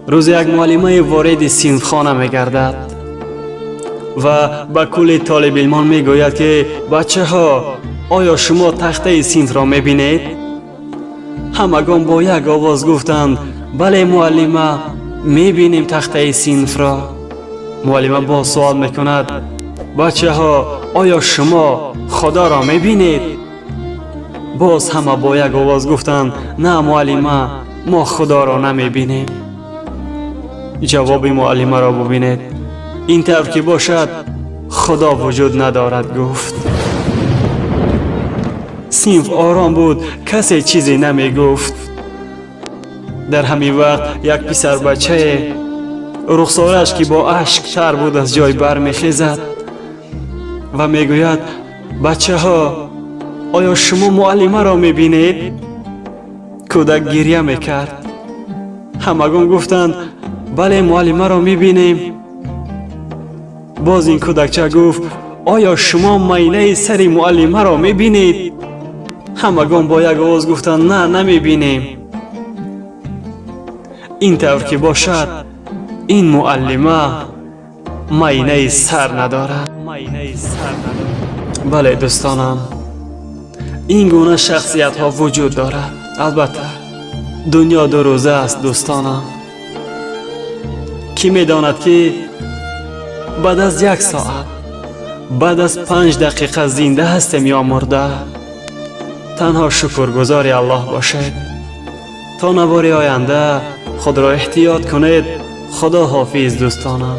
Рӯзе як муаллимаи вориди синфхона мегардад ва ба кулли толибилмон мегӯяд, ки бачаҳо, оё шумо тахтаи синфро мебинед? Ҳамагон бо як овоз гуфтанд: бале, муаллима, мебинем тахтаи синфро. Муаллима боз суол мекунад: бачаҳо, оё шумо Худоро мебинед? Боз ҳама бо як овоз гуфтанд: на, муаллима, мо Худоро намебинем. Ҷавоби муаллимаро бубинед: ин тавр ки бошад, Худо вуҷуд надорад, гуфт. Синф ором буд, касе чизе намегуфт. Дар ҳамин вақт як писарбачае, рухсораш ки бо ашк тар буд, аз ҷой бармехезад ва мегӯяд: бачаҳо, оё шумо муаллимаро мебинед? Кӯдак гирья мекард. Ҳамагон гуфтанд: бале, муаллимаро мебинем. Боз ин кӯдакча гуфт: оё шумо майнаи сари муаллимаро мебинед? Ҳамагон бо як овоз гуфтанд: на, намебинем. Ин тавр ки бошад, ин муаллима майнаи сар надорад. Бале, дӯстонам, ин гуна шахсиятҳо вуҷуд дорад. Албатта, дунё дурӯза аст, дӯстонам. Кӣ медонад, ки баъд аз як соат, баъд аз 5 дақиқа зинда ҳастем ё мурда? Танҳо шукргузори Аллоҳ бошед. То навори оянда худро эҳтиёт кунед. Худо ҳофиз, дӯстонам.